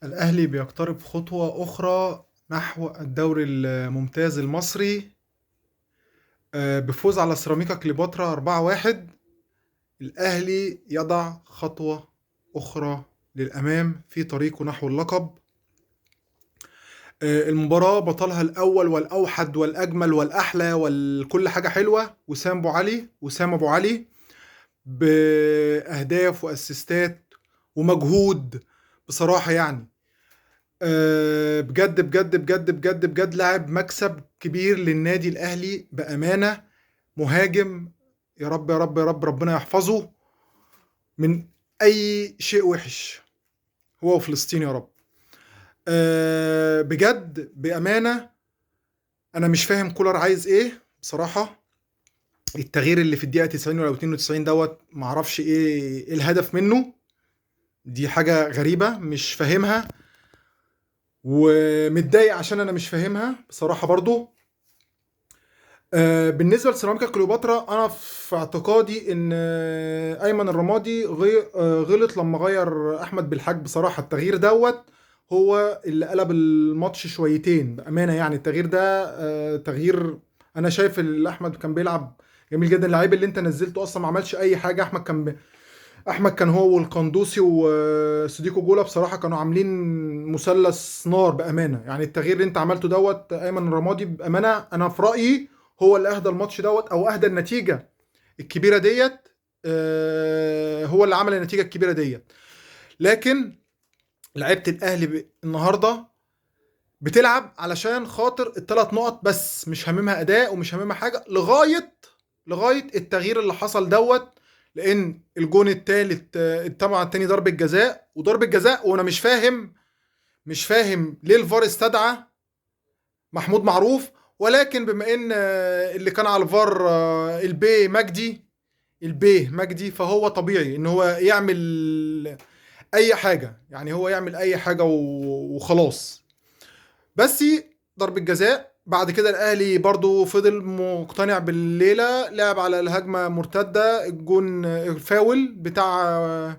الأهلي بيقترب خطوة أخرى نحو الدوري الممتاز المصري بفوز على سيراميكا كليوباترا 4-1. الأهلي يضع خطوة أخرى للأمام في طريقه نحو اللقب. المباراة بطلها الأول والأوحد والأجمل والأحلى وكل حاجة حلوة وسام أبو علي، وسام أبو علي بأهداف وأسيستات ومجهود بصراحة يعني بجد بجد بجد بجد بجد لاعب مكسب كبير للنادي الأهلي بأمانة. مهاجم يا رب يا رب يا رب ربنا يحفظه من أي شيء وحش، هو وفلسطين يا رب. بجد بأمانة أنا مش فاهم كولر عايز إيه بصراحة. التغيير اللي في الدقيقة 90 ولا 92 دوت معرفش إيه الهدف منه، دي حاجة غريبة مش فاهمها ومتضايق عشان أنا مش فاهمها بصراحة برضو. بالنسبة لسيراميكا كليوباترا أنا في اعتقادي إن أيمن الرمادي غلط لما غير أحمد بالحاج بصراحة. التغيير دوت هو اللي قلب الماتش شويتين بأمانة يعني. التغيير ده تغيير أنا شايف اللي أحمد كان بيلعب جميل جدا. اللعيب اللي أنت نزلته أصلا ما عملش أي حاجة. أحمد كان هو والقندوسي وسديكو جولا بصراحة كانوا عاملين مثلث نار بأمانة يعني. التغيير اللي أنت عملته دوت أيمن الرمادي بأمانة أنا في رأيي هو اللي أهدى الماتش دوت أو أهدى النتيجة الكبيرة ديت، هو اللي عمل النتيجة الكبيرة ديت. لكن لعيبة الأهلي النهاردة بتلعب علشان خاطر الثلاث نقط بس، مش هاممها أداء ومش هاممها حاجة لغاية التغيير اللي حصل دوت. لأن الجون الثالث طبعا التاني ضربة جزاء، وضربة جزاء وأنا مش فاهم ليه الفار استدعى محمود معروف. ولكن بما ان اللي كان على الفار البي مجدي فهو طبيعي ان هو يعمل اي حاجة، يعني هو يعمل اي حاجة وخلاص. بس ضربه جزاء. بعد كده الاهلي برضو فضل مقتنع بالليله، لعب على الهجمة مرتدة، الجون الفاول بتاع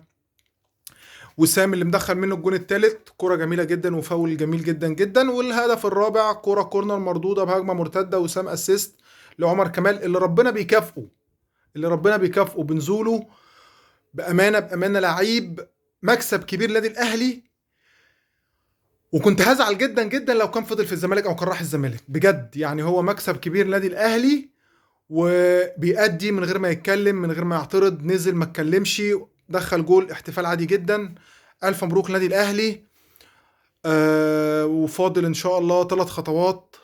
وسام اللي مدخل منه الجون الثالث، كرة جميلة جدا وفاول جميل جدا جدا. والهدف الرابع كرة corner مردودة بهجمة مرتدة، وسام assist لعمر كمال اللي ربنا بيكافئه بنزوله بأمانة. بأمانة لعيب مكسب كبير لنادي الأهلي، وكنت هزعل جدا جدا لو كان فضل في الزمالك أو كان راح الزمالك بجد يعني. هو مكسب كبير لنادي الأهلي وبيأدي من غير ما يتكلم من غير ما يعترض، نزل ما اتكلمش دخل جول، احتفال عادي جدا. ألف مبروك لنادي الأهلي. وفاضل إن شاء الله 3 خطوات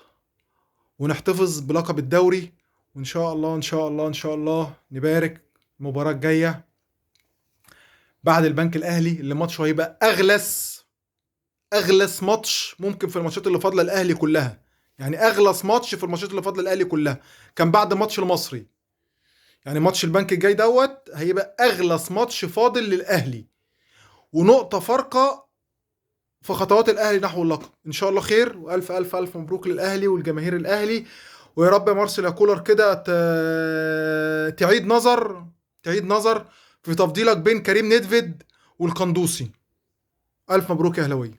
ونحتفظ بلقب الدوري، وإن شاء الله إن شاء الله إن شاء الله نبارك المباراة الجاية بعد البنك الأهلي اللي ماتشه هيبقى أغلس ماتش ممكن في الماتشات اللي فاضلة الأهلي كلها. يعني أغلس ماتش في الماتشات اللي فاضلة الأهلي كلها كان بعد ماتش المصري. يعني ماتش البنك الجاي دوت هيبقى أغلس ماتش فاضل للأهلي، ونقطة فارقة في خطوات الأهلي نحو اللقب إن شاء الله خير. وألف ألف ألف مبروك للأهلي والجماهير الأهلي. ويا رب يا مارسيل كولر كده تعيد نظر في تفضيلك بين كريم ندفد والقندوسي. ألف مبروك يا أهلاوية.